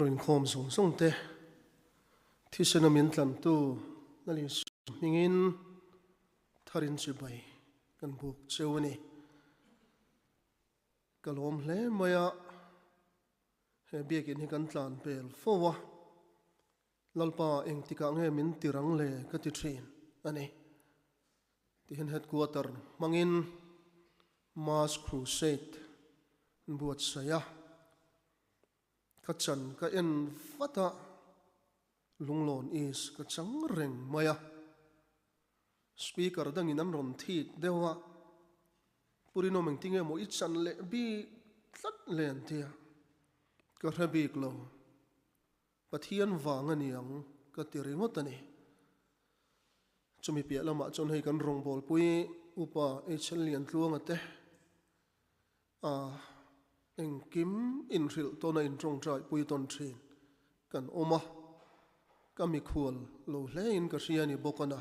Rinkhawm zawng zawng te, thisena min tlantu Lal Isua hmingin tharin chibai kan buk cheu a ni. Ka lawm hle mai a, he biakin hi kan tlan pel fo a, Lalpa engtikah nge min ti rang le ka ti thin a ni. Tihian headquarter hmangin Mass Crusade an buatsaih a. Ka chan ka en vat a, Lunglawn East ka chang reng mai a. Speaker dangin an rawn thik deuh a, Pu Rinawm engtinge maw i chan leh bik tlat le an ti a, ka hre bik lo. Pathian vang a ni ang ka ti ringawt a ni. Chumi piah lamah chuan hei kan rawngbawlpui Upa HL Liantluanga te a engkim inhrilh tawn a intawngtai pui tawn thin kan awm a, ka mikhual lo hlein ka hria a ni bawk a na.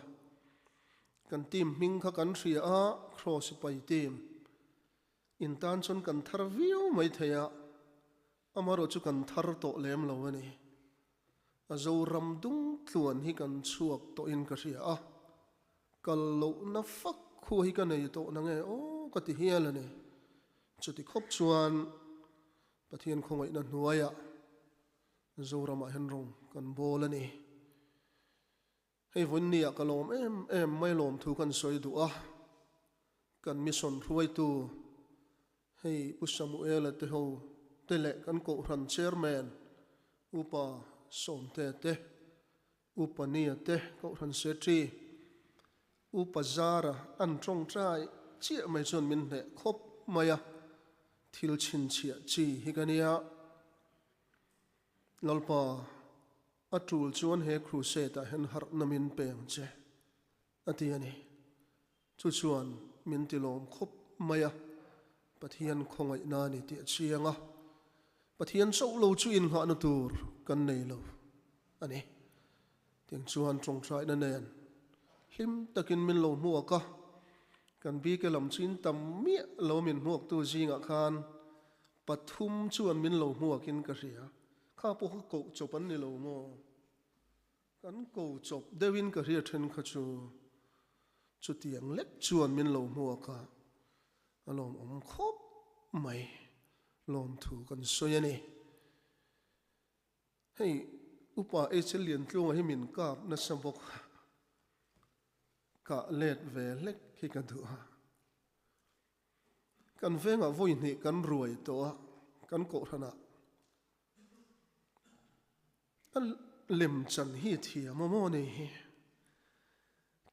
Kan team hming kha kan hria a, Cross sipai team in tan chuan kan thar viau mai thei a, Amaherawh chu kan thar tawh lem lo a ni. A Zoram dung tluan hi kan chhuak tawhin ka hria a, kal lohna fak khu hi ka nei tawh na nge aw ka ti hial a ni. Chuti khawp chuan Pathian khawngaihna hnuaiah Zoramah hian rawng kan bawl a ni. Hei vawiinniah ka lawm em em mai lawm thu kan sawi duh a, kan mission hruaitu hei Pu Samuela te ho te leh kan Kohhran Chairman Upa Sawmte te, Upa Nia te, Kohhran Secretary Upa Zara an tawngtai chiah mai chuan min hneh khawp mai a, thil chhinchhiah chi hi ka nia. Lalpa. A tul chuan he crusade ah hian harhna min pe ang che, a ti a ni. Chu chuan min ti lawm khawp mai a, Pathian khawngaihna a ni tih a chiang a, Pathian chauh lo chu inngahna tur kan nei lo a ni. Tiang chuan tawngtaina nen hlim takin min lo hmuak a, kan bike lam chu in tam miah lo min hmuaktu zingah khan pathum chuan min lo hmuakin ka hria. Kha pawh kha koh chawp an ni lo maw? Kan ko chawp deuhin ka hria then kha chu chutiang lek chuan min lo hmuak a, a lawmawm khawp mai, lawmthu kan sawi a ni. Hei Upa HL Liantlunga hi min kap nasa bawk a, kah let ve hlek hi ka duh a. Kan vengah vawi hnih kan ruai tawh a, kan kohhranah a lem chan hi thiam a maw ni hi?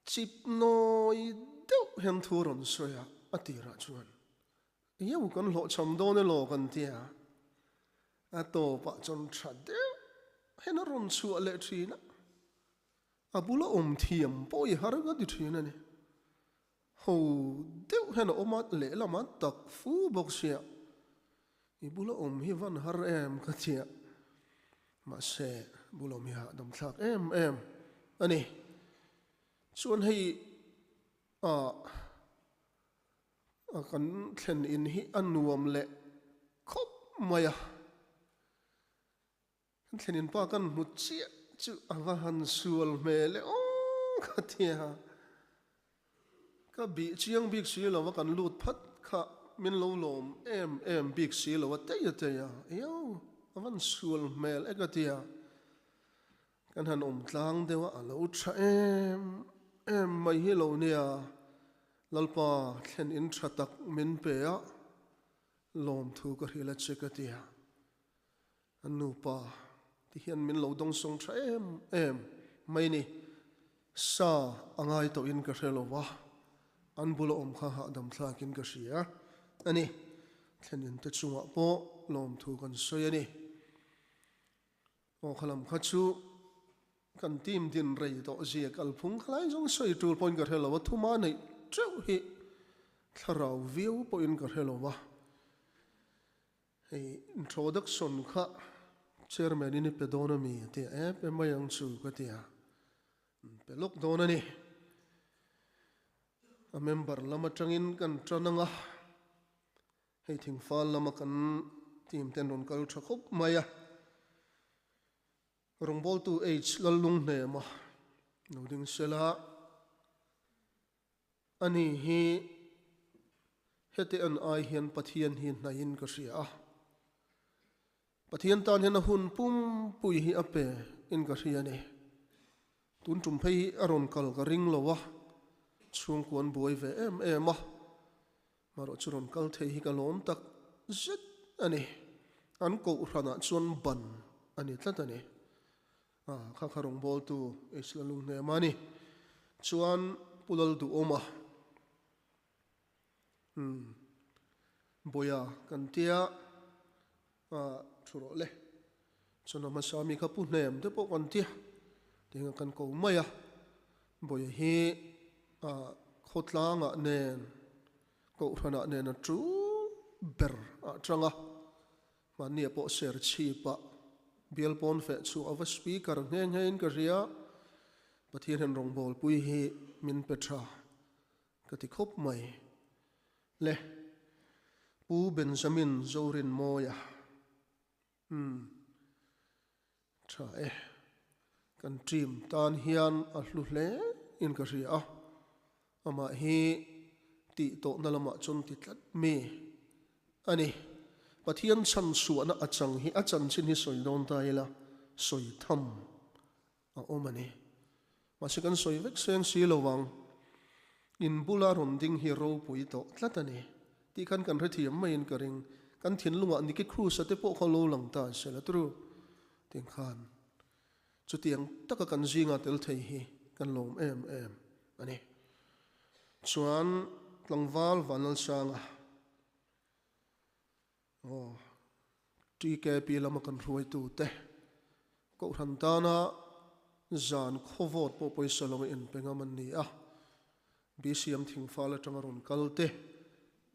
Chip nawi deuh hian thu rawn sawi a, a tirah chuan Iau kan hlawhchham dawn elaw kan tia, a tawpah chuan tha deuh hian a rawn chhuah leh thin a, a bula awm thiam pawh i har ka ti thin a ni. Ho deuh hian a awm a, lehlam a tak fu bawk sia, i bula awm hi van har em ka tia, mahse bula awm hi hahdam thlak em em a ni. Chuan hei ah kan thlen in hi a nuam leh khawp mai a. Kan thlenin pa kan hmu chiah chu a va han sual hmel e aw ka ti a, ka bih chiang bik si lo a kan lut phat kha min lo lawm em em bik si lo a tei a tei a, iau a van sual hmel e ka ti a, kan han awm tlang deuh a a lo tha em em mai hi lo nia, Lalpa thlen in tha tak min pe a, lawmthu ka hrilh a che ka ti a. An nupa ti hian min lo dawngsawng tha em em mai ni. Sa a ngai tawhin ka hre lo va, an bula awm kha hahdam thlakin ka hria a ni. Thlenin te chungah pawh lawmthu kan sawi a ni. Aw khalam kha chu kan team din rei tawh zia kalphung khalai zawng sawi tul pawhin ka hre lo a, thuma neih teuh hi thlarau viau pawhin ka hre lo va. Hei introduction kha chairman in i pe dawn a mi a ti a, e pe mai ang chu ka ti a, an pe lawk dawn a ni. A member lam atangin kan tan ang a, hei thingfal lama kan team ten rawn kal tha khawp mai a. Rawngbawltu H Lallunghnema lo ding sela, ani hi heti an ai hian Pathian hi hnaihin ka hria a. Pathian tan hian a hun pumpui hi a pe in ka hria a ni. Tun tum phei hi a rawn kal ka ring lo a, chhungkua an buai ve em em a. Marawh chu rawn kal thei hi ka lawm tak zet a ni. An kohhranah chuan ban a ni tlat a ni. Ah, kha kha rawngbawltu Isla Lunghnema a ni. Chuan Pu Lalduhawma, umm, Bawia kan tia, ah, thu rawh le. Chuan a hmasa mi kha Pu Hnem te pawh kan tia, tinga kan ko mai a. Bawia hi ah khawtlangah nen, kohhranah nen a tul ber ah tang a, mahnia pawh ser chhip ah bial pawn feh chhuah ava speaker nghe nghe in ka hria, Pathian hian rawngbawlpui hi min pe tha ka ti khawp mai. Le Pu Benjamin Zorinmawia. Umm. Tha e. Kan team tan hian a hlu hle in ka hria a. Amah hi tih tawhna lamah chuan ti tlat mi a ni. Pathian chhan suahna a chang hi a chanchin hi sawi dawn ta ila sawi tham a awm a ni. Mahse kan sawi vek seng si lo vang. In bula rawn ding hi ropui tawh tlat a ni tih khan kan hrethiam maiin ka ring. Kan thinlungah Nicky Cruz-a te pawh kha lo lang ta se la turu tiang khan chutiang taka kan zinga tel thei hi kan lawm em em a ni. Chuan tlangval Vanlalsanga Aw, TKP lama kan hruaitute Kohhran tana zan khawvawt pawh pawisa lo inpe ngam an ni a, BCM thingfal atanga rawn kal te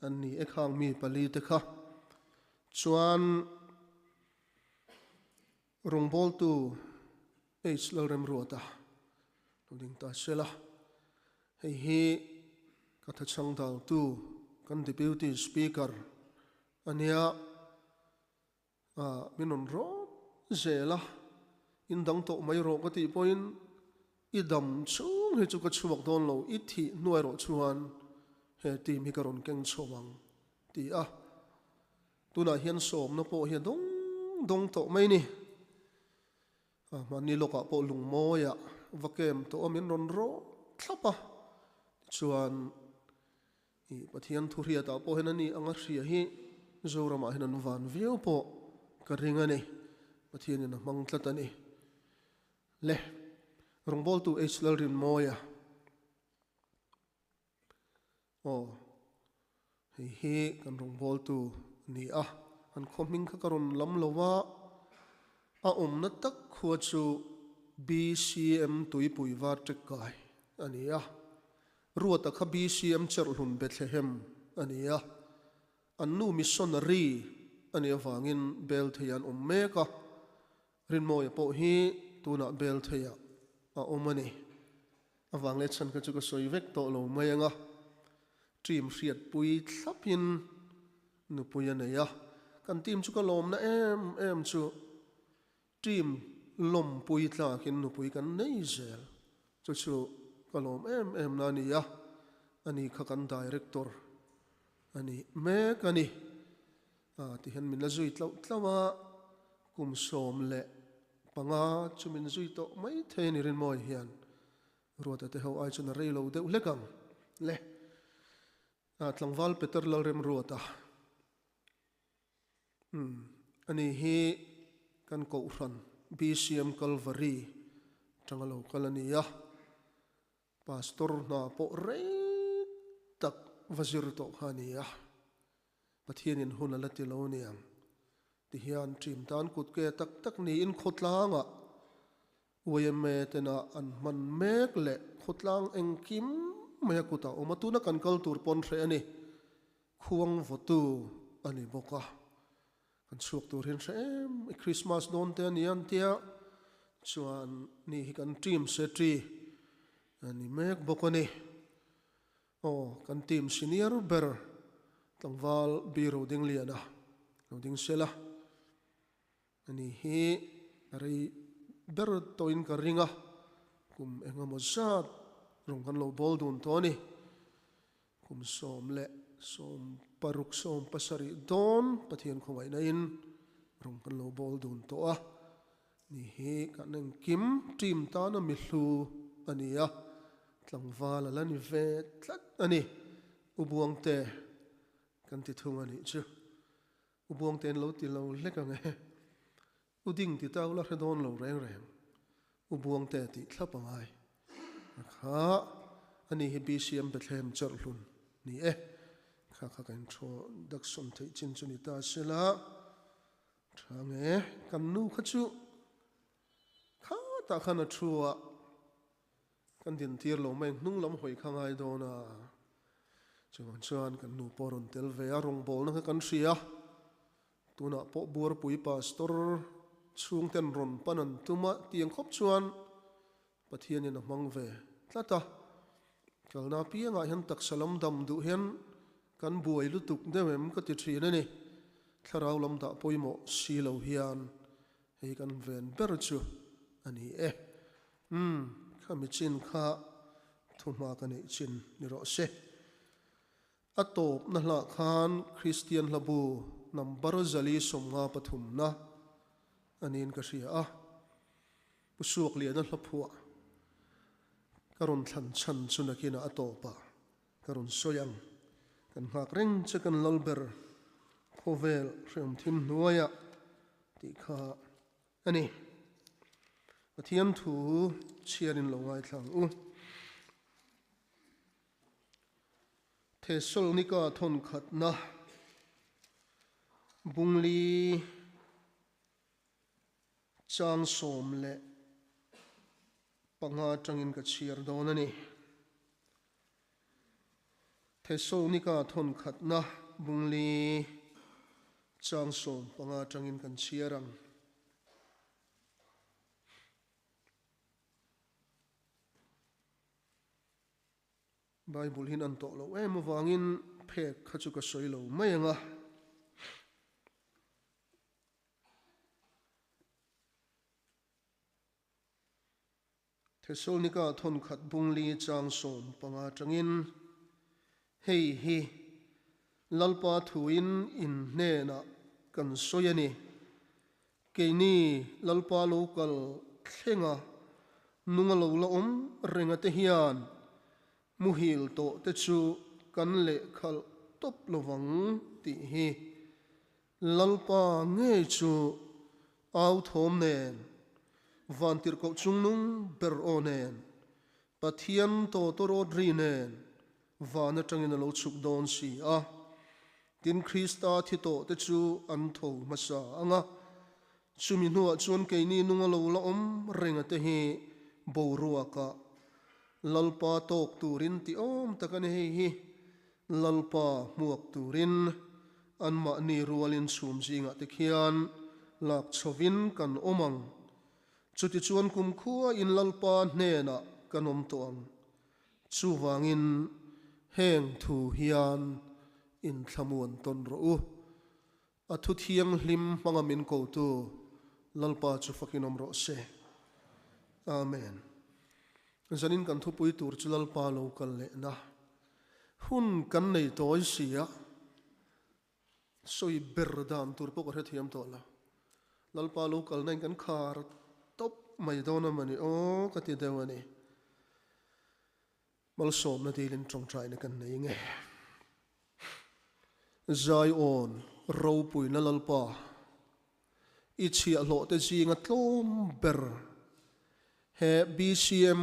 an ni e khang mi pali te kha chuan rawngbawltu H Lalremruata lo ding ta sela, hei hi ka thachhang daltu kan Deputy Speaker a nia. Ah, min rawn rawt zel a, in dang tawh mai rawh ka tih pawhin i dam chhung hi chu ka chhuak dawn lo, i thih hnuai rawh chuan he team hi ka rawn keng chho ang ti a, tunah hian sawmna pawh hi a dawng dawng tawh mai ni. Ah, mahni lawkah pawh lungmawiah va kem tawh a min rawn rawt thlap a, tichuan I Pathian thu hriatah pawh hian a ni anga hria hi Zoramah hian an van viau pawh ka ring a ni. Pathianin a hmang tlat a ni. Le, rawngbawltu H. Lalrinmawia. Aw, hei hi kan rawngbawltu a ni a. An khaw hming kha ka rawn lam lo va, a awmna tak khua chu BCM Tuipui Varṭekkai a ni a. Ruata kha BCM Cherhlun Bethlehem a ni a, an nu missionary a nih avangin Belthei an awm mek a, Rinmawia pawh hi tunah Beltheiah a awm a ni. A vang leh chhan kha chu ka sawi vek tawh lo mai ang a, team hriatpui thlapin nupui a nei a, kan team chu ka lawmna em em chu Team lawmpui tlakin nupui kan nei zel, chu chu ka lawm em em na a ni a, ani kha kan director a ni mek a ni. Ah tihian min la zui tlauh tlauh a, kum 15 chu min zui tawh mai thei a ni Rinmawi hian Ruata te ho ai chuan a rei lo deuh hlek ang le. Ah tlangval Peter Lalremruata. Umm, ani hi kan Kohhran BCM Kalvari atanga lo kal a ni a, Pastor hna pawh rei tak va zir tawh kha a ni a, Pathianin hun a la ti lo aniang tihian team tan kut ke tak tak niin khawtlangah Yma tena an hman mek leh khawtlang engkim mai a kutah awm a, tuna kan kal tur pawn hreh a ni. Khuang vawtu a ni bawk a, kan chhuak tur hian hre em i Christmas dawn te a ni an tia, chuan ni hi kan team secretary a ni mek bawk a ni. Aw, kan team senior ber tlangval B Rodingliana lo ding sela. Ani hi a rei ber tawhin ka ring a, kum engemaw zat rawng kan lo bawl dun tawh a ni. Kum 16, 17 dawn Pathian khawngaihna-in rawng kan lo bawl dun tawh a ni hi kan engkim team tana mi hlu a ni a, tlangval a la ni ve tlat a ni. U Buangte kan ti thung a nih chu. U Buangte an lo ti lo hlek ang e. U Ding ti tau la hre dawn lo reng reng. U Buangte tih thlap a ngai. A kha a ni hi BCM Bethlehem chawrhlun ni e. Kha kha ka introduction theih chin chu ni ta sela. Tha nge kan nu kha chu khatah khan a thu a. Kan dintir lo mai hnung lam hawi kha ngai dawn a. Chuvang chuan kan nu pawh a rawn tel ve a, rawngbawlna kha kan hria. Tunah pawh Buarpui Pastor chhungten rawn pan an tum a, tiang khawp chuan Pathianin a hmang ve tlat a. Kalna apiangah hian taksa lam dam duh hian kan buai lutuk deuh em ka ti thin a ni. Thlarau lam dah pawimawh si lo hian hei kan ven ber chu a ni e. Umm, khami chin kha thuhma ka neih chin ni rawh se. A tawpna hlah khan Kristian hlabu number 453 na a niin ka hria a. Pu Suakliana hlaphuah ka rawn thlan chhan chu nakinah a tawpah ka rawn sawi ang. Kan nghak reng che kan Lalber khawvel hreawm thim hnuaiah tih kha a ni. Pathian thu chhiarin lo ngaithla ang u. Thesalonika thawnkhatna Bungli chang 15 atangin ka chhiar dawn a ni. Thesalonika thawnkhatna Bungli chang 15 atangin kan chhiar ang. Bible hian an tawh loh em avangin phek kha chu ka sawi lo mai ang a. Thesalonika thawnkhat bungli chang 15 atangin hei hi Lalpa thuin in hnenah kan sawi a ni. Keini Lalpa lo kal thlenga nunga lo la awm renga te hian muhil tawh te chu kan lehkhalh tawp lovang tih hi Lalpa ngei chu au thawm nen, vantirhkoh chungnung ber aw nen, Pathian tawtawrawt ri nen van atangin a lo chhuk dawn si a. Tin, Krista thi tawh te chu an tho hmasa ang a, chumi hnuah chuan keini nunga lo la awm renga te hi boruakah Lalpa tawk turin ti awm tak a ni. Hei hi Lalpa hmuak turin anmahni rualin chhum zingah te khian lak chhovin kan awm ang. Chutichuan kumkhua in Lalpa hnenah kan awm tawh ang. Chuvangin heng thu hian inthlamuan tawn rawh u. A thu thianghlim hmanga min kotu Lalpa chu fakin awm rawh se. Amen. Zanin kan thupui tur chu Lalpa lo kal lehna hun kan nei tawi si a, sawi ber dan tur pawh ka hrethiam tawh lo. Lalpa lo kalna in kan khar tawp mai dawn a mawni aw ka ti deuh a ni. Malsawmna dilin tawngtaina kan nei nge. Zion ropuina Lalpa, i chhiahhlawh te zinga tlawm ber he BCM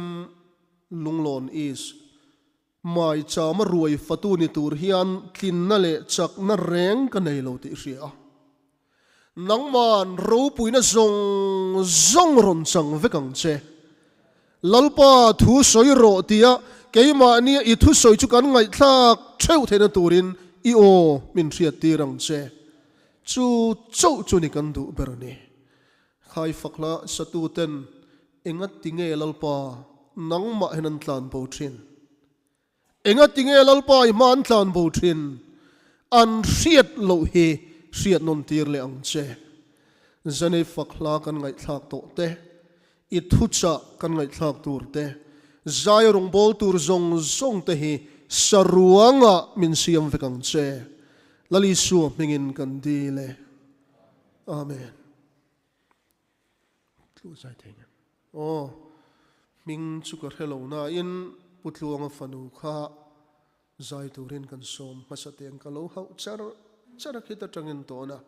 Lunglawn East Maichama ruai fatu ni tur hian tlinna leh chakna reng ka nei lo tih hria a. Nangman ropuina zawng zawng rawn chang vek ang che. Lalpa thu sawi rawh tia keimahnia i thusawi chu kan ngaihthlak theuh theihna turin i aw min hriattir ang che. Chu chauh chu ni kan duh ber a ni. Khai fakhla satuten Enga tinge Lalpa nangmah hian an tlan bo thin? Enga tinge Lalpa i hma an tlan bo thin? An hriat loh hi hriat nawn tir leh ang che. Zanei fak hla kan ngaihthlak tawh te. I thuchah kan ngaihthlak tur te, zai rawngbâwl tur zawng zawng te hi saruangah min siam vek ang che. Lal Isua hmingin kan dil e. Amen. Tlu zai thei ngem. Aw, hming chu ka hre lo nain Pu Tluanga fanu kha zai turin kan sawm hmasa teng ka lo hauh char char a khit atangin tawn a,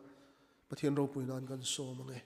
Pathian ropui nan kan sawm ang e.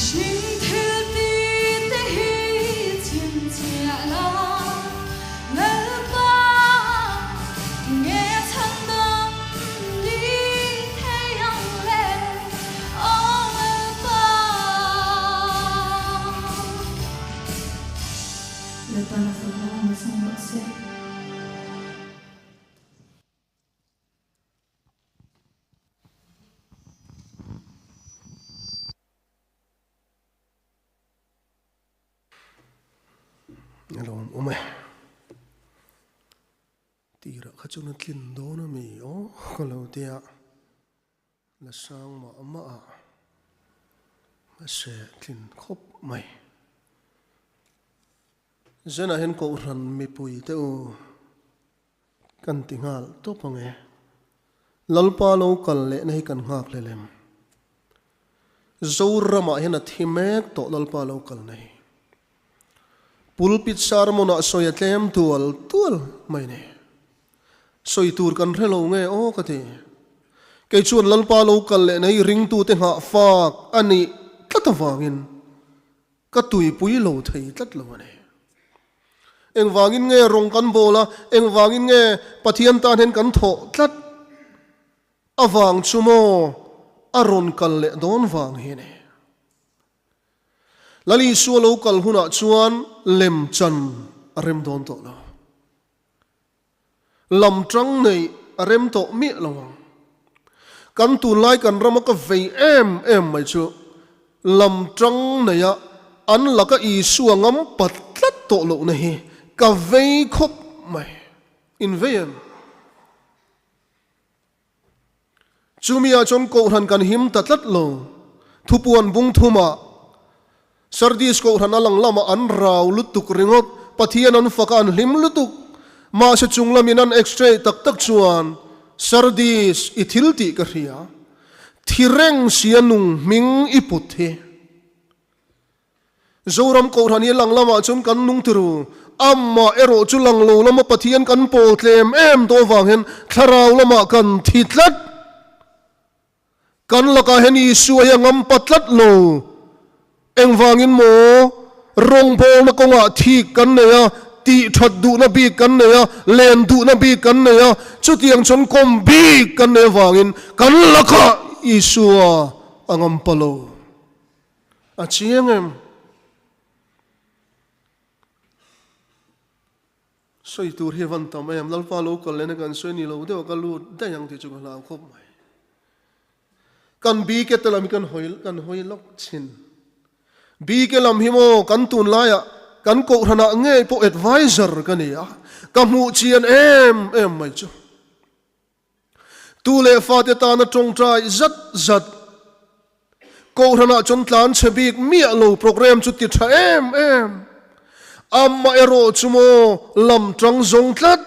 Mihring thil tih te hi chhinchhiah la, Lalpa tinge chhandam ni thei ang le, aw Lalpa. Lalpa na fakna a chhung rawh se. A lawm awm e. Tirah kha chuan a tlin dawn a mi aw ka lo tia la sang mah mah a mahse tlin khawp mai. Zenah hian Kohhran mipui te u Kan ti nghal tawp ang e. Lalpa lo kal lehna hi kan nghak hlel em? Zoramah hian a thi mek tawh Lalpa lo kalna hi. Pulpit sermon-ah sawi a tlem tual tual mai ni. Sawi tur kan hre lo nge aw ka ti. Kei chuan Lalpa lo kal lehna hi ringtute nghah fak a nih tlat avangin Ka tuipui lo thei tlat lo a ni. Engvangin nge rawng kan bawl a, engvangin nge Pathian tan hian kan thawh tlat avang chu maw a rawn kal leh dawn vang hi a ni. Lal Isua lo kal hunah chuan lem chan a rem dawn tawh lo. Lam tang neih a rem tawh miah lo ang. Kan tunlai kan rama ka vei em em mai chu lam tang neia an laka Isua ngam pat tlat tawh lohna hi ka vei khawp mai. In vei em? Chumi ah chuan Kohhran kan him ta tlat lo. Thupuan bung thumah Sardis Kohhran a lang lamah an rau lutuk ringawt, Pathian an fak a an hlim lutuk. Mahse chung lamin an x-ray tak tak chuan Sardis i thil tih ka hria. Thi reng sia nung hming i put hi. Zoram Kohhran hi lang lamah chuan kan nung tiru, amah erawh chu lang lo lama Pathian kan pawl tlem em tawh avang hian thlarau lamah kan thi tlat. Kan lakah hian Isua hi a ngampa tlat lo. Engvangin maw? Rawngbawlna kawngah thik kan nei a, tih that duhna bik kan nei a, len duhna bik kan nei a, chutiang chuan kawm bik kan nei avangin kan lakah Isua a ngampa lo. A chiang em? Sawi tur hi a van tam em? Lalpa lo kal lehna kan sawi ni lo deuh a, ka lut daih ang tih chu ka hlau khawp mai. Kan bike te lam hi kan hawi kan hawi lawk thin. Bike lam hi maw kan tunlaiah kan kohhranah ngei pawh advisor ka ni a, ka hmuh chian em em mai chu. Tu leh fate tana tawngtai zat zat Kohhranah chuan tlan chhe bik miah lo program chu ti tha em em. Amah erawh chu maw lam tang zawng tlat,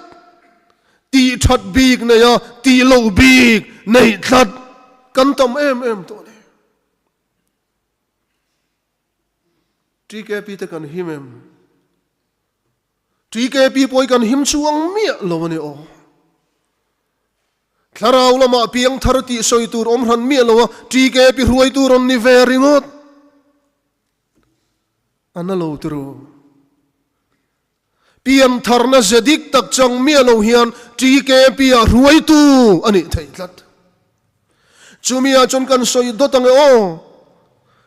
tih that bik nei a, tih loh bik neih tlat kan tam em em tawh a ni. TKP te kan him em? TKP pawh hi kan him chuang miah lo a ni aw. Thlarau lamah piang thar tih sawi tur awm hran miah lo a, TKP hruai tur rawn ni ve ringawt. A na lo tiro. Pian tharna ze dik tak chang miah lo hian TKP ah hruaitu a nih theih tlat. Chumi ah chuan kan sawi dawt ang e aw.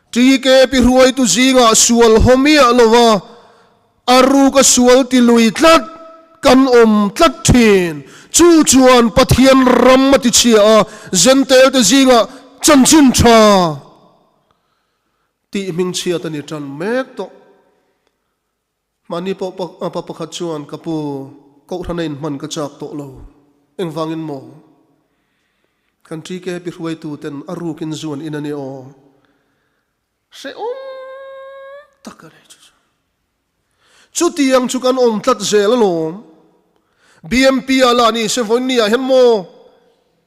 TKP hruaitu zingah sual haw miah lo va, A ruk a sual ti lui tlat kan awm tlat thin. Chu chuan Pathian ram a ti chhia a, Zentel te zingah chanchin tha tih hming chhiat a ni tan mek tawh. Mahni pawh pa pakhat chuan ka pu Kohhran a inhman ka chak tawh lo. Engvangin maw? Kan TKP hruaitu ten a rukin zuan in a ni aw. Hrehawm tak a ni chu chu. Chutiang chu kan awm tlat zel alawm. BMP ah lah ni se vawiin ah hian maw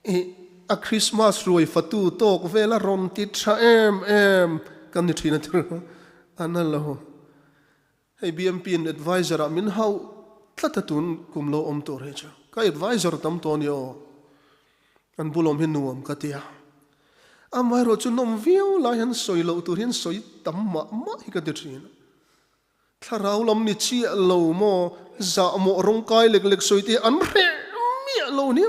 i a Christmas ruai fatu tawk vel a rawn ti tha em em kan ni thin a thil a na lo. Hei BMP in advisor ah min hauh tlat a tun kum lo awm tur hi chu ka advisor tam tawh a ni aw. An bul awm hi nuam ka ti a. Amaherawh chu nawm viau lai hian sawi loh tur hian sawi tam mah mah hi ka ti thin. Thlarau lam ni chiah lo maw, zahmawh rawng kai lek lek sawi te hi an hreh miah lo nia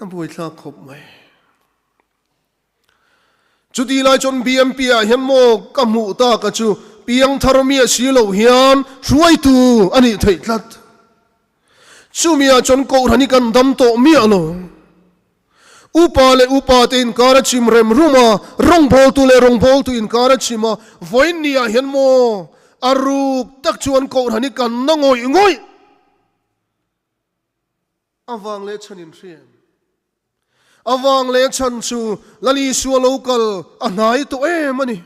a buaithlak khawp mai. Chuti lai chuan BMP ah hian maw ka hmuh tak a chu piangthar miah si loh hian hruaitu a nih theih tlat. Chumi ah chuan Kohhran hi kan dam tawh miah lo. Upa leh upa te inkar a chim rem rum a, rawngbawltu leh rawngbawltu inkar a chim a, vawiin ni ah hian maw a ruk tak chuan Kohhran hi kan na ngawih ngawih avang leh chhan inhriam avang leh chhan chu Lal Isua lo kal a hnai tawh em a ni.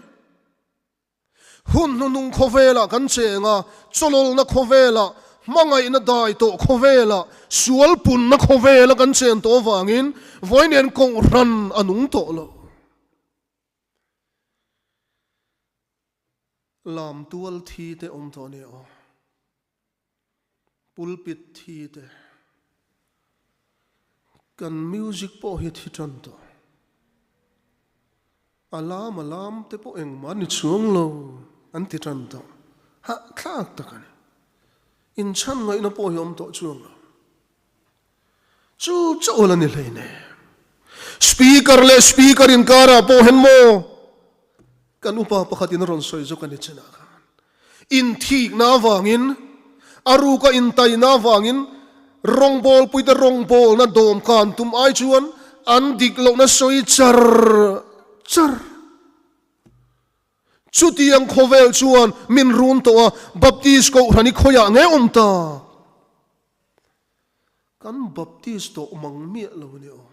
Hun hnuhnung khawvelah kan cheng a, chawlawlna khawvelah, hmangaihna dai tawh khawvelah, sual punna khawvela kan chen tawh avangin vawiin kohhran a nung tawh lo. Lam tual thi te awm tawh a ni aw. Pulpit thi te. Kan music pawh hi thi tan tawh. A lam a lam te pawh engmah ni chuang lo an ti tan tawh. Hahthlak tak a ni. Inchhan ngaihna pawh hi awm tawh chuang lo. Chu chawl a ni hleinem. Speaker leh speaker inkarah pawh hian maw kan upa pakhatin a rawn sawi zawk a ni chinah khan inthikna avangin a ruka intaina avangin rawngbawlpuite rawngbawlna dawmkan tum ai chuan an dik lohna sawi char char. Chutiang khawvel chuan min run tawh a, Baptist Kohhran hi khawiah nge awm tak? Kan Baptist tawh mang miah lo a ni aw.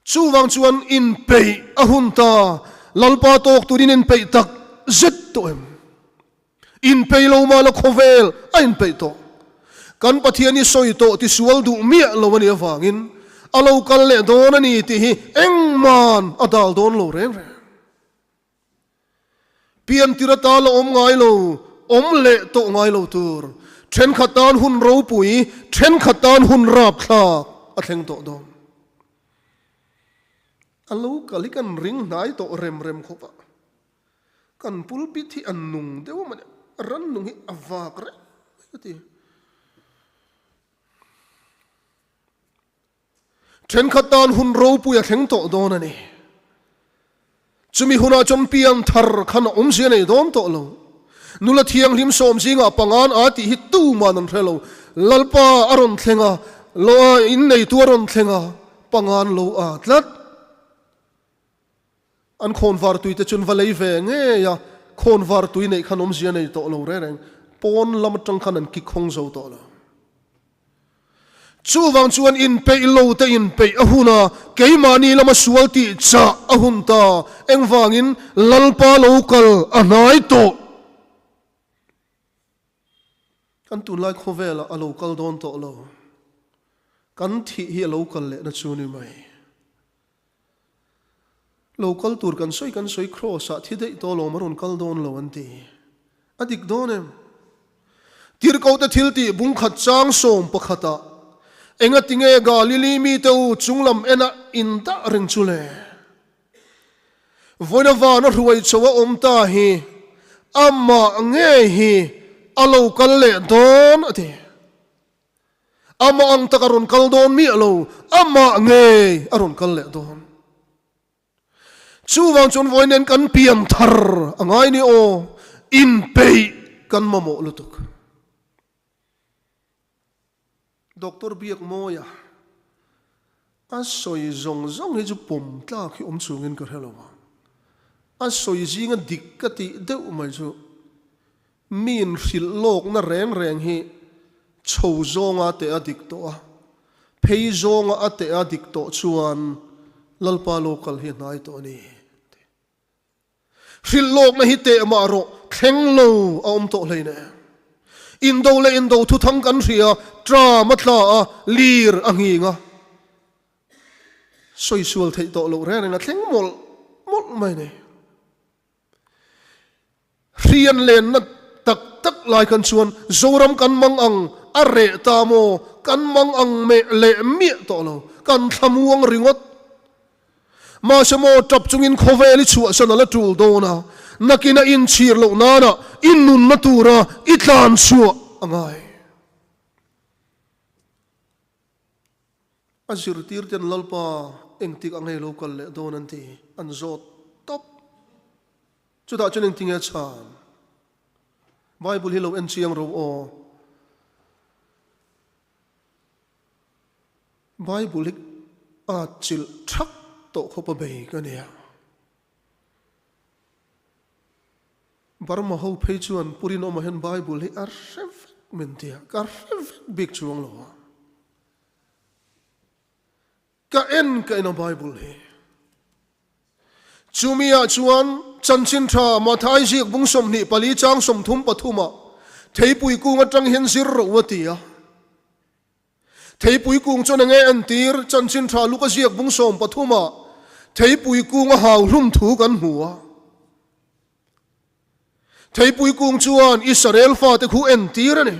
Chuvang chuan inpeih a hun ta, Lalpa tawk turin inpeih tak zet tawh em? Inpeih lo mah la khawvel a inpeih tawh. Kan Pathian hi sawi tawh tisual duh miah lo a nih avangin a lo kal leh dawn a ni tih hi engman a dal dawn lo reng reng. Piantir ata la awm ngai lo, awm leh tawh ngai lo tur, thenkhat tan hun ropui, thenkhat tan hun rapthlak a thleng tawh dawn. A lo kal hi kan ring hnai tawh rem rem khawp a. Kan pulpit hi a nung deuh a mawni, rannung hi a vak reng mai ka ti. Thenkhat tan hun ropui a thleng tawh dawn a ni. Chumi hunah chuan pian thar khan a awmzia nei dawn tawh lo. Nula thianghlim sawm zingah pangan a tih hi tuman an hre lo. Lalpa a rawn thleng a, inneitu a rawn thleng a, pangan lo a tlat. An khawnvar tui te chuan va lei ve ngei a, khawnvar tui neih khan awmzia nei tawh lo reng reng, pawn lam atang khan an kik hawng zo tawh lo. Chuvang chuan inpeih lo te inpeih a hun a, keimahni lama sual tih chah a hun ta, engvangin Lalpa lo kal a hnai tawh. Kan tunlai khawvelah a lo kal dawn tawh lo, kan thih hi a lo kal lehna chu ni mai. Lo kal tur kan sawi kan sawi Kraws ah thi daih tawh alawm a rawn kal dawn lo an ti. A dik dawn em? Tirhkohte thil tih bung khat chang 11 ah Engati nge Galili mite u chunglam en ah in dah reng chu le? Vawiina van a hruai chho a awm ta hi amah ngei hi a lo kal leh dawn a ti. Amah ang tak a rawn kal dawn miah lo, amah ngei a rawn kal leh dawn. Chuvang chuan vawi nen kan pian thar a ngai ni aw, inpeih kan mamawh lutuk. Doctor Biakmawia a sawi zawng zawng hi chu pawm tlak hi awm chungin ka hre lo a, a sawi zinga dik ka tih deuh mai chu Miin hrilh lawkna reng reng hi chho zawnga teh a dik tawh a, phei zawnga a teh a dik tawh chuan Lalpa lo kal hi a hnai tawh a ni. Hrilh lawkna hi teh mah rawh, thleng lo a awm tawh hlein e. Indo leh indo thuthang kan hria, tram a tla a, lir a nghing a. Sawi sual theih tawh loh reng reng a thleng mawlh mawlh mai a ni. Hrian lenna tak tak lai khan chuan Zoram kan mang ang a reh ta maw? Kan mang ang meh leh miah tawh lo. Kan thlamuang ringawt. Mahse maw tap chungin khawvel i chhuahsan a la tul dawn a, nakin a inchhir loh nana i nunna tura i tlan chhuah a ngai. A zirtir ten Lalpa engtik a ngei lo kal leh dawn an ti, an zawt tawp. Chutah chuan engtinge chhan? Bible hi lo en chiang ro aw. Bible hi a chilh thak tawh khawp a bei ka nia. Burma ho phei chuan Pu Rinawma hian Bible hi a hre vek min tia, ka hre vek bik chuang lo a. Ka en ka en a Bible hi. Chumi ah chuan Chanchin Tha Mathai ziak bung 24 chang 33 ah Theipui kung atang hian zir ro a ti a. Theipui kung chuan enge entir Chanchin Tha Luka ziak bung 13 ah Theipui kung a hau hlum thu kan hmu a. Theipui kung chuan Israel fate khu entir a ni.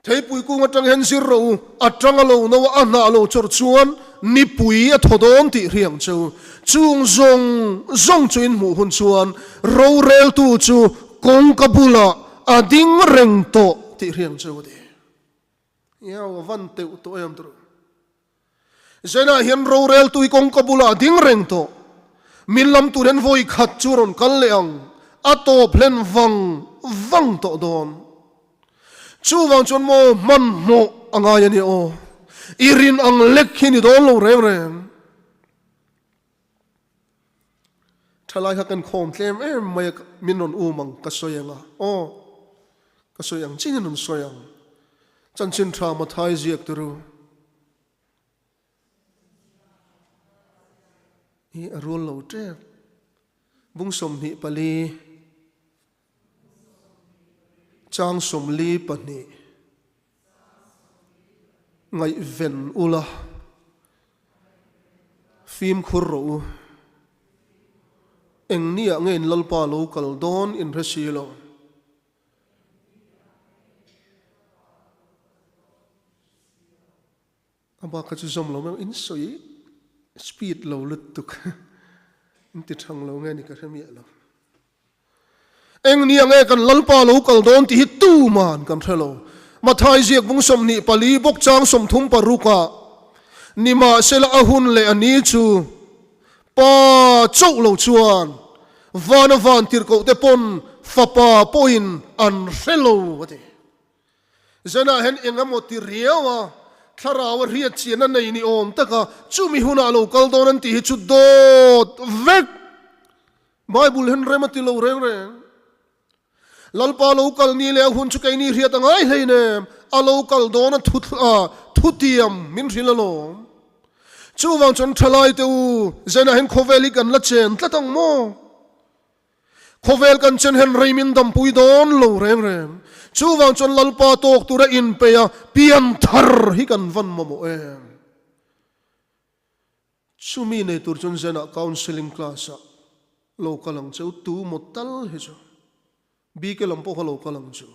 Theipui kung atang hian zir rawh u, a tang a lo no a, a hnah lo chawrh chuan nipui a thaw dawn tih hri ang che u. Chung zawng zawng chu in hmuh hun chuan roreltu chu kawngka bulah a ding reng tawh tih hri ang che u a ti. Iau, a van teuh tawh em tawh. Zainah hian roreltu hi kawngka bulah a ding reng tawh. Min lam tur hian vawi khat chu a rawn kal leh ang, a tawp hlen vang vang tawh dawn. Chuvang chuan maw hmanhmawh a ngai a ni aw. I rin ang lek hi ni dawn lo reng reng. Thalai kha kan khawm tlem em mai a, min rawn um ang ka sawi ang a, aw ka sawi ang chin in rawn sawi ang. Chanchin tha Mathai ziak tur u. Hi a rual lo tep. Bung 24. Chang 42 Ngaihven ula, fimkhur rawh u. Eng niah nge in Lalpa lo kal dawn in hre si lo. A bak kha chu zawm lo mai in sawi speed lo lutuk in ti thang lo nge ni ka hre miah lo. Eng nia nge kan Lalpa lo kal dawn tih hi tuman kan hre lo. Mathai ziak bung 24 bawk chang 36 ah nimahsela a hun leh a ni chu Pa chauh lo chuan vana van tirhkoh te pawn fapa pawhin an hre lo a ti. Zanah hian eng emaw ti riau a, thlarau a hriat chian a nei ni awm taka chumi hunah lo kal dawn an tih hi chu dawt vek. Bible hian rem a ti lo reng reng. Lalpa lo kal ni leh a hun chu keini hriat a ngai hlein em, a lo kal dawn a thu thutiam min hrilh alawm. Chuvang chuan thalai te u, zanah hian khawvel hi kan la chen tlat ang maw? Khawvel kan chen hian rei min dampui dawn lo reng reng. Chuvang chuan Lalpa tawk tura inpeih a pian thar hi kan van mamawh em? Chumi nei tur chuan Zenah counselling class ah lo kal ang cheu, tu maw tal hi chu bike lam pawh kha lo kal ang chu.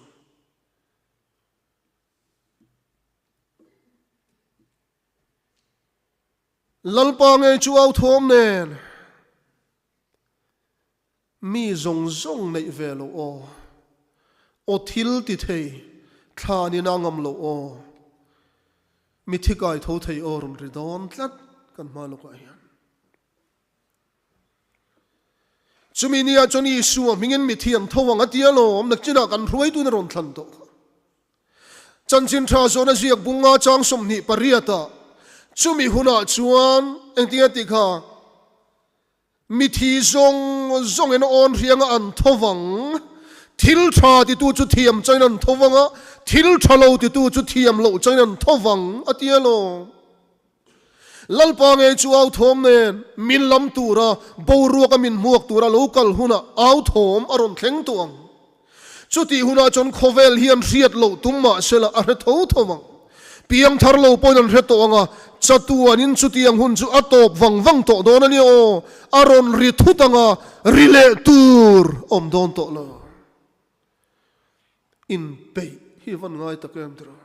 Lalpa ngei chu au thawm nen. Mi zawng zawng neih ve lo aw. Aw thil ti thei, thlan in a ngam lo aw. Mi thi kai tho thei aw rawn ri dawn tlat kan hma lawkah hian. Chumi nia chuan Isua hmingin mi thiam tho ang a ti alawm, nakchinah kan hruaitun a rawn thlan tawh kha. Chanchin tha zawhna ziak bunga chang 28 ah chumi hunah chuan engtinge tih kha? Mithi zawng zawngin awn hrianga an tho vang. Thil tha titu chu thiam chain an tho vang a, thil tha lo titu chu thiam loh chain an tho vang, a ti alawm. Lalpa ngei chu au thawm nen min lam tura boruaka min hmuak tura lo kal hunah au thawm a rawn thleng tawh ang. Chutih hunah chuan khawvel hian hriat loh tum mah sela a hre tho tho ang. Piang thar lo pawhin an hre tawh ang a, chatuanin chutiang hun chu a tawp vang vang tawh dawn a nia aw, a rawn ri thut ang a, ri leh tur awm dawn tawh lo. Inpeih hi van ngai tak em tiraw?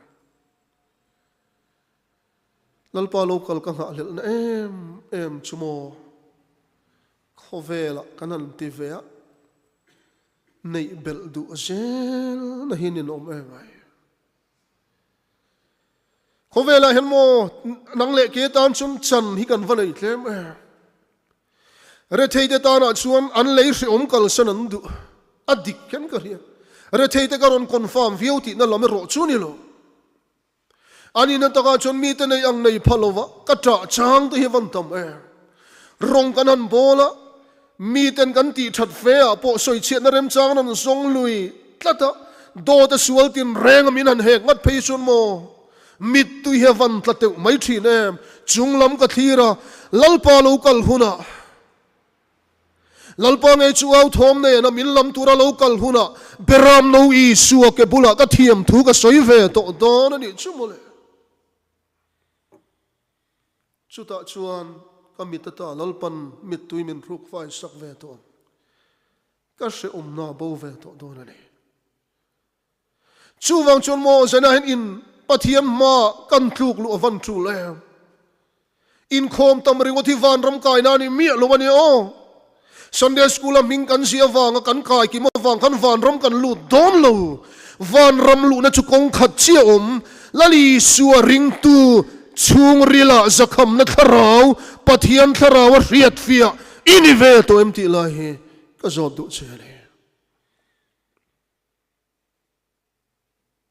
Lalpa lo kal ka nghahhlelhna em em chu maw? Khawvelah kan han ti ve a, neih belh duh zel na hi ninawm em ai. Khawvelah hian maw nang leh ke tan chuan chan hi kan va nei tlem em. Retheite tanah chuan an lei hrehawm kalsan an duh a dik hian ka hria. Retheite ka rawn confirm viau tihna lam erawh chu ni lo. A nihna takah chuan mite nei ang nei pha lova ka ṭah chang te hi van tam em. Rawng kan han bawl a, miten kan tih ṭhat fe ah pawh sawichhiatna remchang an han zawng lui tlat a, dawt a sual tin reng a min han hek ngat phei chuan maw mittui hi a van tla teuh mai ṭhin em. Chung lam ka thlir a, Lalpa lo kal hunah. Lalpa ngei chu au thawm nena min lam tura lo kal hunah Beram no Isua ke bulah ka thiam thu ka sawi ve tawh dawn a nih chu mawle. Chutah chuan ka mit ata Lalpan mittui min hruk fai sak ve tawh ang. Ka hrehawmna bo ve tawh dawn a ni. Chuvang chuan maw Zena hian in Pathian hma kan tluk luh a van tul em? Inkhawm tam ringawt hi vanram kaina a ni miah lo a ni aw. Sunday school a hming kan zia avanga kan kai kim avang khan vanram kan lut dawn lo. Vanram luhna chu kawng khat chiah awm. Lal Isua ringtu chhungrila zakhamna thlarau, Pathian thlarau a hriatfiah i ni ve tawh em tih lai hi ka zawt duh che a ni.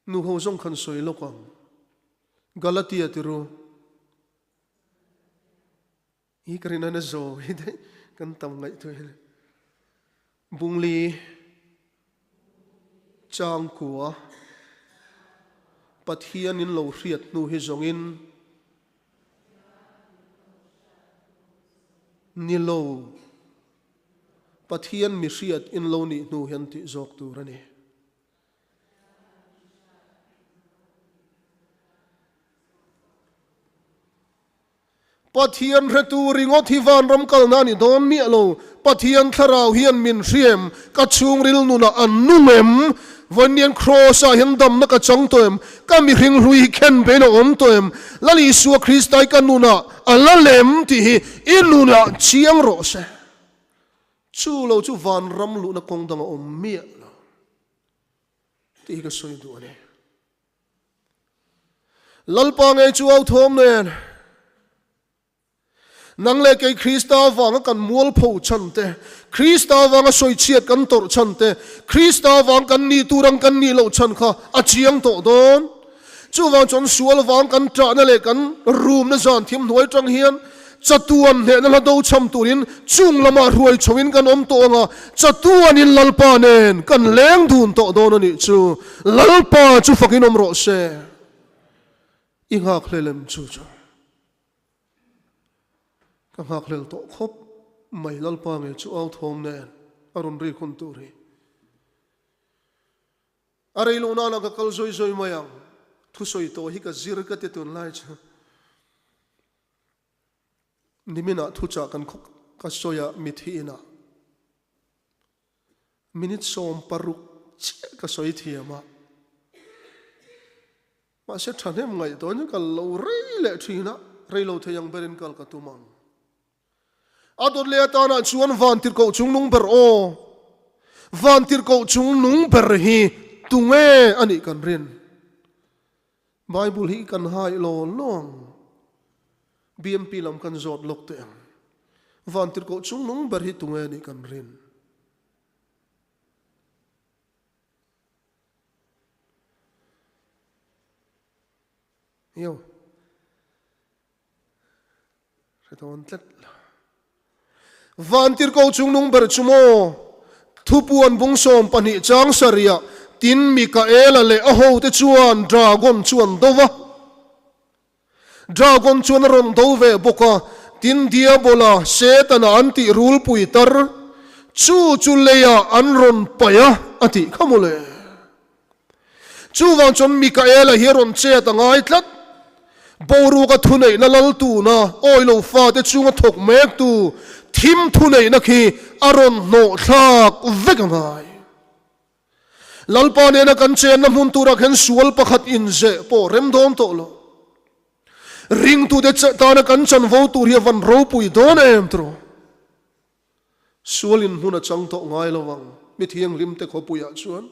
Nu ho zawng khan sawi lawk ang. Galatia ti ru. Hi ka rin a zo hi daih kan tam ngaihtuah hi. Bungli changkua Pathian in lo hriat hnu hi zawngin ni lo. Pathian mi hriat in lo nih hnu hian tih zawk tur a ni. Pathian hretu ringawt hi vanram kalna a ni dawn miah lo. Pathian thlarau hian min hriam, ka chhungril nunah an nung em? Vawiin Kraws-ah hian damna ka chang tawh em? Ka mihring hlui hi khen bein a awm tawh em? Lal Isua Krista hi ka nunah a la lem tih hi i nunah chiang rawh se. Chu lo chu vanram luhna kawng dang a awm miah lo tih hi ka sawi duh a ni. Lalpa ngei chu au thawm nen. Nang leh kei Krista avanga kan mualpho chhan te, Krista avanga sawichhiat kan tawrh chhan te, Krista avang kan nih tur ang kan nih loh chhan kha a chiang tawh dawn. Chuvang chuan sual avang kan ṭahna leh kan rumna zan thim hnuai ṭang hian chatuan hnehna hla do chham turin chung lamah hruai chhoin kan awm tawh ang a, chatuanin Lalpa nen kan leng dun tawh dawn a nih chu. Lalpa chu fakin awm rawh se. I nghakhlel em chu chu? Ka nghakhlel tawh khawp mai Lalpa ngei chu au thawm nen a rawn rik hun tur hi. A rei loh nana ka kal zawi zawi mai ang. Thusawi tawh hi ka zir ka ti tunlai chu. Niminah thuchah kan ka sawi a mithi inah. Minute 16 chiah ka sawi thiam a. Mahse thahnem ngaihtuah in kal lo rei leh thin a, rei lo thei ang berin kal ka tum ang. A dawt leh atanah chuan vantirhkoh chung nung ber aw, vantirhkoh chung nung ber hi tunge a nih kan rin? Bible hi kan hai law law ang. BMP lam kan zawt lawk teh ang. Vantirhkoh chung nung ber hi tunge a nih kan rin? Io. Hre dawn tlat lo. Vantirhkoh chungnung ber chu maw? Thupuan bung 12 chang sarihah tin Mikaela leh a hote chuan dragon chu an do va. Dragon chuan a rawn do ve bawk a, tin Diabola, Setana an tih rulpui tar, chu chu leiah an rawn paih a, a tih kha mawle. Chuvang chuan Mikaela hi a rawn chet a ngai tlat. Boruaka thuneihna lal tuna awilo fate chunga thawk mektu thim thuneihna khi a rawn hnawhthlak vek a ngai. Lalpa nena kan chenna hmun turah khan sual pakhat inzeh pawh rem dawn tawh lo. Ringtute tana kan chanvo tur hi a van ropui dawn em tiraw? Sualin hmun a chang tawh ngai lo ang, mi thianghlimte khawpuiah chuan.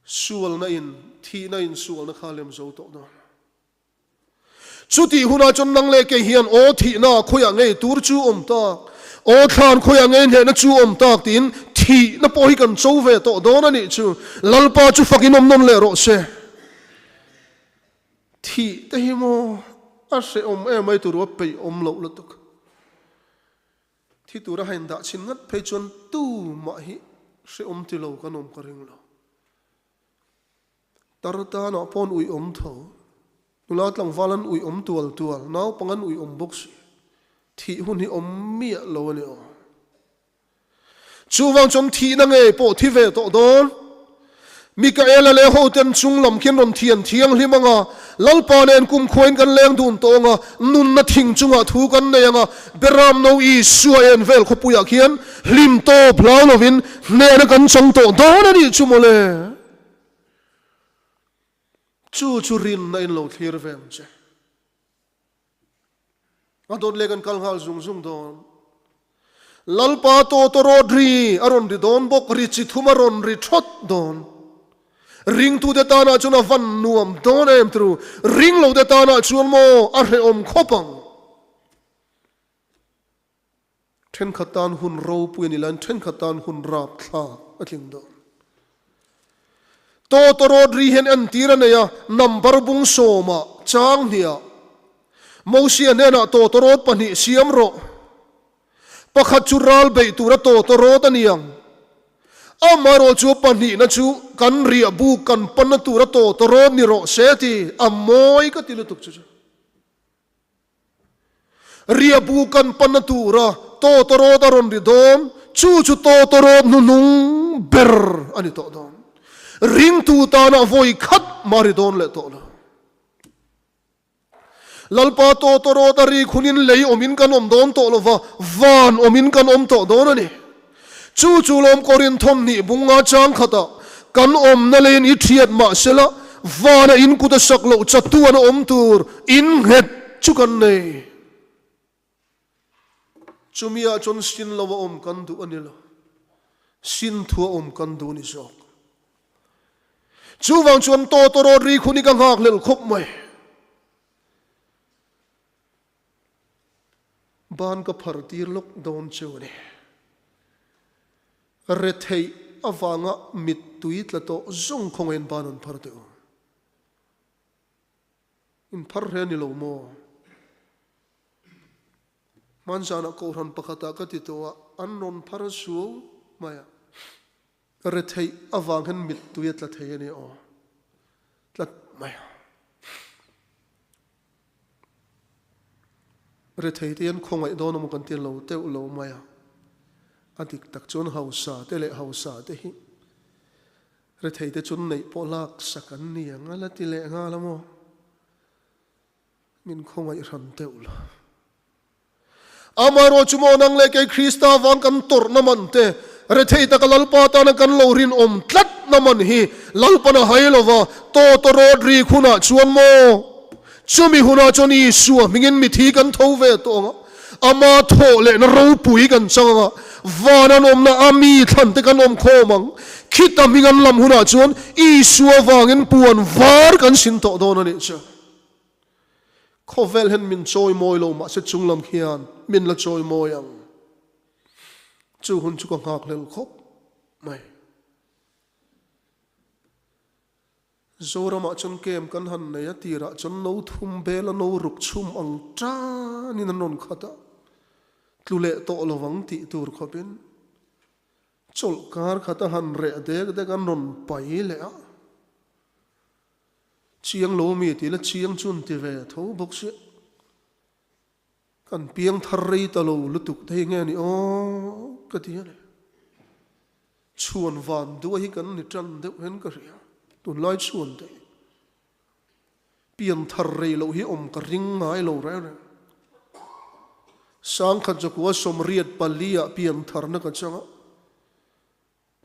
Sualna in, thihna in sualna kha a lem zo tawh dawn. Chutih hunah chuan nang leh kei hian aw thihna khawiah ngei tur chu awm tak, aw thlan khawiah ngei hnehna chu awm tak tiin thihna pawh hi kan cho ve tawh dawn a nih chu. Lalpa chu fakin awm nawn leh rawh se. Thih te hi maw a hrehawm em mai tur a peih awm loh lutuk. Thi tura hain dah chhin ngat phei chuan tumah hi hrehawm ti lo kan awm ka ring lo. Tar tanah paw'n uih awm tho. Nula tlangval an uih awm tual tual, naupang an uih awm bawk si. Thih hun hi awm miah lo a ni aw. Chuvang chuan thihna ngei pawh thi ve tawh dawn. Mikaela leh hoten chung lam khian rawn thian thianghlim ang a, Lalpa nen kumkhuain kan leng dun tawh ang a, nunna thing chungah thu kan nei ang a, Beram no Isua en vel khawpuiah khian hlim tawp hlau lovin hnehna kan chang tawh dawn a nih chu mawle. Chu chu rinna in lo thlir ve ang che. A dawt leh kan kal nghal zung zung dawn. Lalpa tawtawrawt ri a rawn ri dawn bawk, ri chi thum a rawn ri thawt dawn. Ringtute tanah chuan a van nuam dawn em tru, ringlote tanah chuan maw a hrehawm khawp ang. Thenkhat tan hun ropui a ni laiin thenkhat tan hun rapthlak a tling dawn. Tawtawrawt ri hian entir a nei a, number bung sawmah chang hniah Mosia hnenah tawtawrawt pahnih siam rawh. Pakhat chu ral beih tura tawtawrawt a ni ang. Amaherawh chu pahnihna chu kan riah buk kan panna tura tawtawrawt ni rawh se ti a mawi ka ti lutuk chu chu. Riahbu kan panna tura tawtawrawt a rawn ri dawn, chu chu tawtawrawt hnuhnung ber a ni tawh dawn. Ringtu tana vawi khat mah ri dawn leh tawh lo. Lalpa tawtawrawt a rik hunin lei awmin kan awm dawn tawh lo va, van awmin kan awm tawh dawn a ni. Chu chu lawm Korinthawm hnih bunga chang khatah kan awmna leiin i thiat mah sela, vana in kut a sak loh chatuan a awm tur in nghet chu kan nei. Chumi ah chuan sin lo a awm kan duh a ni lo, sin thu a awm kan duh a ni zawk. Chuvang chuan tawtawrawt ri khun hi ka nghakhlelh khawp mai. Ban ka phar tir lawk dawn cheu a ni. Retheih avanga mittui tla tawh zawng khawngaiin ban an phar teh u. In phar hle a ni lo maw? Hmanzanah Kohhran pakhatah ka ti tawh a, an rawn phar suau mai a. Retheih avang hian mittui a tla thei a ni aw. Tlat mai a. Rethei te hian khawngaih dawn emaw kan ti lo teuh lo mai a, a dik tak chuan hausa te leh hausa te hi rethei te chuan neih pawh lak sak an ni ang a la ti leh nghal a maw? Min khawngaih hran teuh lo. Amaherawh chu maw nang leh kei Krista vang kan tawrhna man te, rethei taka Lalpa tana kan lo rinawm tlatna man hi Lalpan a hai lo va, tawtawrawt rik hunah chuan maw chumi hunah chuan Isua hmingin mithi kan tho ve tawh ang a, ama thawh lehna ropui kan chang ang a, van an awmna a mi thlan te kan awm khawm ang. Khita hming an lam hunah chuan Isua vangin puan var kan sin tawh dawn a nih chu. Khawvel hian min chawi mawi lo mahse chunglam hian min la chawi mawi ang. Chu hun chu ka nghak hlel khawp mai. Zoramah chuan kem kan han nei a tirah chuan no thum bela no ruk chhum ang tanin an rawn khat a, tlu leh tawh lo ang tih tur khawpin chawlh kar khat a han reh dek dek an rawn pai leh a. Chiang lo mi tih la chiang chu an ti ve tho bawk sia. Kan piang thar rei ta lo lutuk te hi nge ni aw ka ti a ni. Chhuan van duah hi kan ni tan deuh hian ka hria tunlai chhuan te hi. Pian thar rei loh hi awm ka ring ngai lo reng reng. Sangkhat zakua sawmriat pali ah pian tharna ka chang a.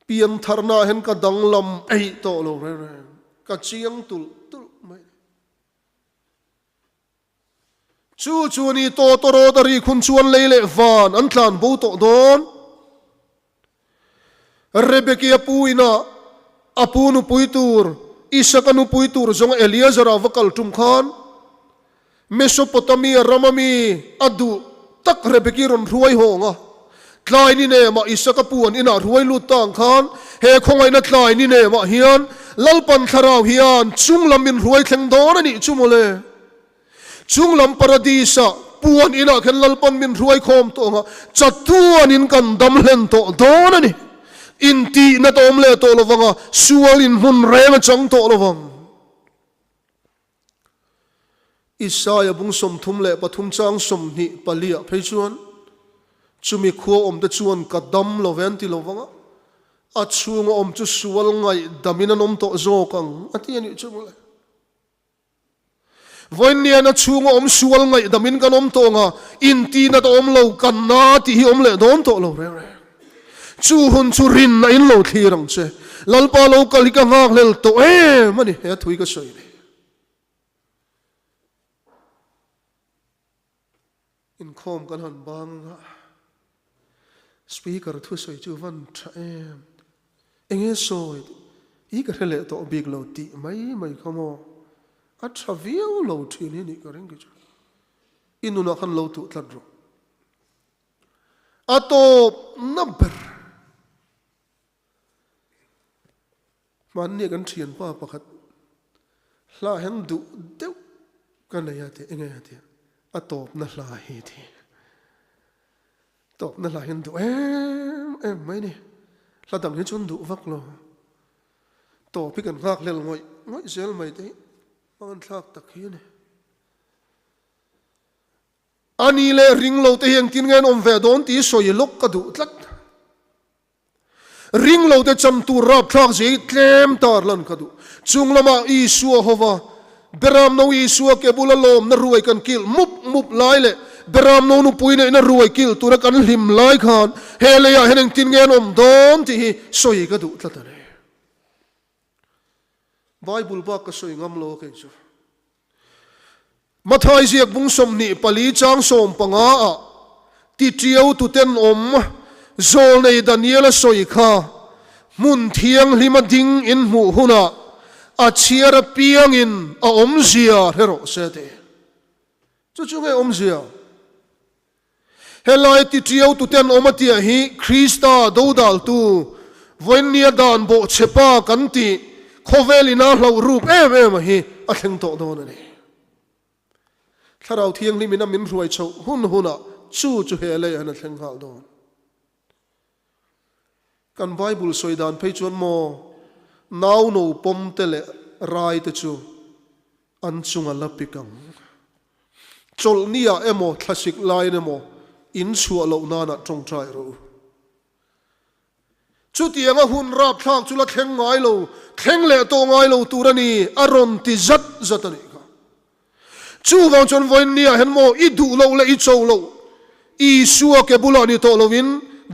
Piantharna ah hian ka danglam eih tawh lo reng reng, ka chiang tulh tulh mai. Chu chu a ni tawtawrawt a rik hun chuan lei leh van an tlan bo tawh dawn. Rebeki a pu inah a pu nupui tur Isaka nupui tur zawng Eliazara va kal tum khan Mesopotamia rama mi a duh tak Rebeki rawn hruai hawng a. Tlai ni nemah Isaka pu an inah hruai lut ta ang khan he khawngaihna tlai ni nemah hian Lalpan thlarau hian chunglam min hruai thleng dawn a nih chu mawle. Chunglam Paradis-ah puan inah khan Lalpan min hruai khawm tawh ang a, chatuanin kan dam hlen tawh dawn a ni. Intihna tawm leh tawh lovang a, sual inhmun reng a chang tawh lovang. Isaia bung 33 chang 24 ah phei chuan, Chumi khua awmte chuan ka dam lo ve an ti lovang a, a chhunga awm chu sual ngaihdamin an awm tawh zawk ang a ti a nih chu mawle. Vawiinnian a chhunga awm sual ngaihdamin kan awm tawh anga intinat a awm lo, kan na tih hi awm leh dawn tawh lo reng reng. Chu hun chu rinna in lo thlir ang che. Lalpa lo kal hi ka nghakhlel tawh em a ni, he thui ka sawi ni. Inkhawm kan han bang a, speaker thusawi chu van tha em, enge sawi tih i ka hre leh tawh bik lo tih mai mai kha maw, a tha viau lo thin hi nih ka ring kei chu, i nunah khan lo tuh tlat rawh. A tawp na ber. Hmanni kan thianpa pakhat hla hian duh deuh ka nei a tih enge a tih a tawpna hla hi a ti. Tawpna hla hian duh em em mai ni. Hla dang hi chuan duh vak lo. Tawp hi kan nghak hlel ngawih ngawih zel mai te hi hmang thlak tak hi a ni. A ni leh ring lo te hi engtin nge an awm ve dawn tih sawi lawk ka duh tlat. Ring lo te cham tur rapthlak zia hi tlem tar lan ka duh. Chung lamah Isua hova Beram no Isua ke bula lawmna ruai kan kilh mup mup lai leh Beram no nupui neihna ruai kilh tura kan hlim lai khan he leiah hian engtin nge an awm dawn tih hi sawi ka duh tlat a ni. Bible bak ka sawi ngam lo a kei chu. Mathai ziak bung 24 chang 15 ah ti tiau tu ten awm zawlnei Daniel a sawi kha hmun thianghlima ding in hmuh hunah a chhiar apiangin a awmzia hre rawh se ti. Chu chu nge awmzia? Helai ti tiau tu ten awm a tia hi Krista dodaltu, vawiinnia dan bawhchhe pa kan tih khawvel ina hlauh ruk em em a hi a thleng tawh dawn a ni. Thlarau Thianghlim ina min hruai chhoh hun hunah chu chu he lei an a thleng nghal dawn. Kan Bible sawi dan phei chuan maw nau no pawm te leh rai te chu an chunga la pik ang. Chawlhni ah emaw thlasik laiin emaw in chhuah loh nanah tawngtai rawh u. Chutianga hun rapthlak chu la thleng ngai lo, thleng leh tawh ngai lo tur a ni, a rawn ti zat zat a nih kha. Chuvang chuan vawiinni ah hian maw i duh loh leh i cho loh Isua ke bulah ni tawh loin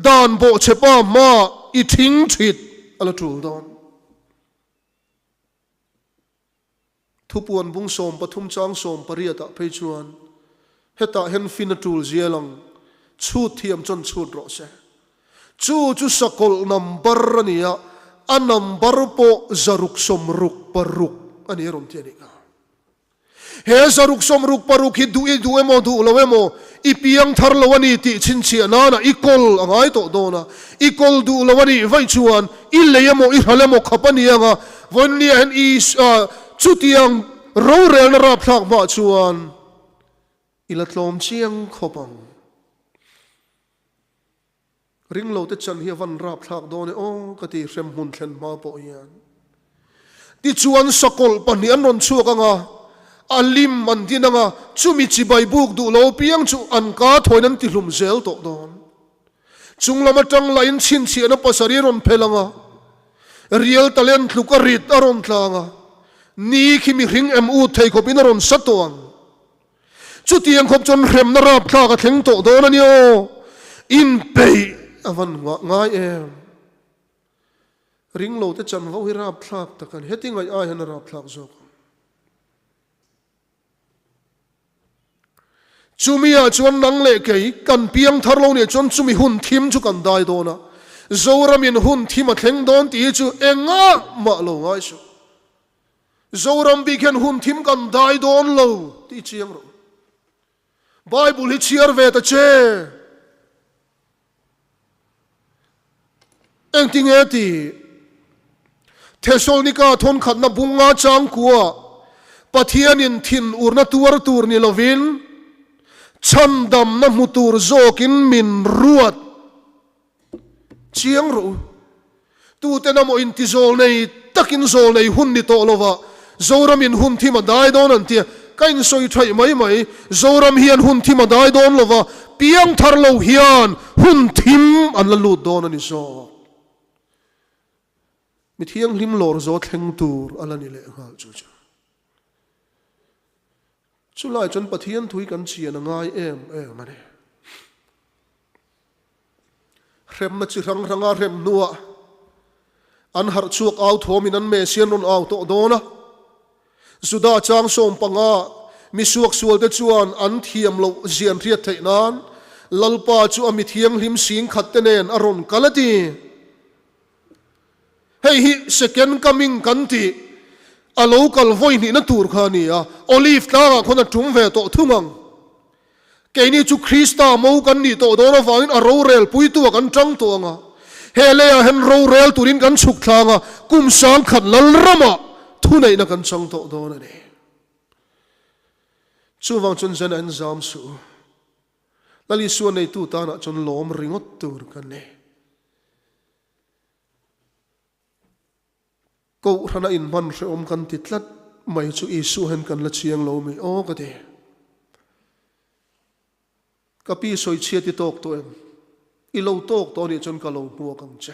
dan bawhchhe pa hmaah i thing thit a la tul dawn. Thupuan bung 13 chang 18 ah phei chuan hetah hian fin a tul zial ang, chhut thiam chuan chhut rawh se. Chu chu sakawlh number a ni a, a number pawh 666 a ni a rawn ti a nih kha. He 666 hi duh i duh emaw duh lo emaw i piang thar lo a ni tih chhinchhiah nana i kawl a ngai tawh dawn a, i kawl duh lo a nih vaih chuan i lei emaw i hral emaw khap a ni ang a, vawiinnia hian i chutiang rorelna rapthlak hmah chuan i la tlawm chiang khawp ang. Ringlo te chan hi a van rapthlak dawn e aw ka ti hremhmun thlen hma pawh hian. Tichuan sakawlh pahnih an rawn chhuak ang a, a lim an din ang a, chumi chibai buk duh lo piang chu an ka thawiin an tihlum zel tawh dawn. Chung lam atang lahin chhinchhiahna pasarih a rawn phel ang a, rial talent tluk a rit a rawn tlang a, ni khi mihring em ut thei khawpin a rawn sa tawh ang. Chutiang khawp chuan hremna rapthlak a thleng tawh dawn a ni aw. Inpeih a van nghah ngai em? Ringlo te chanvo hi rapthlak tak a ni. Heti ngaih ai hian a rapthlak zawk ang. Chumi ah chuan nang leh kei kan piang thar lo nih chuan chumi hun thim chu kan dai dawn a, Zoram in hun thim a thleng dawn tih hi chu engah mah lo ngai suh. Zoram bik hian hun thim kan dai dawn lo tih chiang rawh. Bible hi chhiar ve ta che. Engtinge ti? Thesalonika thawnkhatna bunga changkua Pathianin thinurna tuar tur ni lovin chhandamna hmu tur zawkin min ruat chiang rawh u. Tuten amaw inti zawl nei takin zawl nei hun ni tawh lova Zoramin hun thim a dai dawn an tia, ka insawi thaih mai mai. Zoram hian hun thim a dai dawn lova, piang thar lo hian hun thim an la lut dawn a ni zawk. Mi thianghlim lawr zaw thleng tur a la ni leh nghal chu chu. Chulai chuan Pathian thui kan chian a ngai em em a ni. Hremna chi hrang hranga hrem hnuah an harh chhuak au thawmin an Messiah an rawn au tawh dawn a. Juda chang 15 mi suaksualte chuan an thiam loh zian hriat theih nan Lalpa chu a mi thianghlim sing khat te nen a rawn kal a ti. Hei hi second coming kan tih a lo kal vawi hnihna tur kha a ni a, Olive tlangah khawn a tum ve tawh thung ang. Keini chu Krista mo kan nih tawh dawn avangin a rorel puitu-ah kan tang tawh ang a. He leiah hian rorel turin kan chhuk thlang a, kum 10,000 lalramah thuneihna kan chang tawh dawn a ni. Chuvang chuan zan a inzam suh u. Lal Isua neitu tanah chuan lawm ringawt tur kan ni. Kohhrana inhman hrehawm kan ti tlat mai chu Isua hian kan la chiang lo mi aw ka ti. Ka pi sawichhiat i tawk tawh em? I lo tawk tawh anih chuan ka lo hmuak ang che.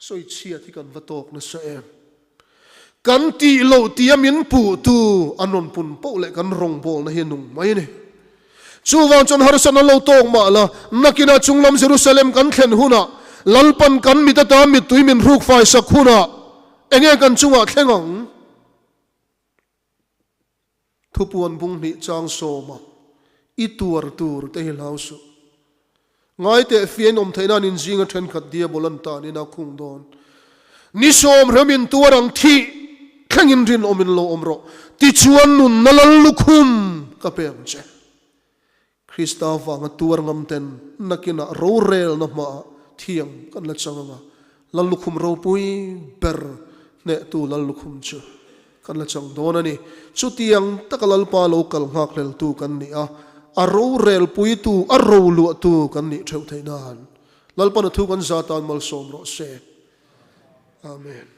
Sawichhiat hi kan va tawk nasa em? Kan tih loh tia min puhtu an rawn pun poh leh kan rawngbawlna hi a nung mai a ni. Chuvang chuan harsatna lo tawk mah la, nakinah chunglam Jerusalem kan thlen hunah, Lalpan kan mit ata mittui min hruk faisak hunah enge kan chungah thleng ang? Thupuan bung hnih chang sawma i tuar tur te hi hlau suh. Ngaiteh fiain awm theih nan inzinga thenkhat diabol an tan in a khung dawn. Ni sawm rem in tuar ang thih thlengin rinawm in lo awm rawh. Tichuan nunna lal lukhum ka pe ang che. Krista vanga tuar ngam ten nakinah rorelna hmaah thiang kan la chang anga, lal lukhum ropui ber hnehtu lal lukhum chu kan la chang dawn a ni. Chutiang taka Lalpa lo kal nghakhleltu kan ni a, a rorelpuitu, a roluahtu kan nih theuh theih nan Lalpan a thu kan za tan malsawm rawh se. Amen.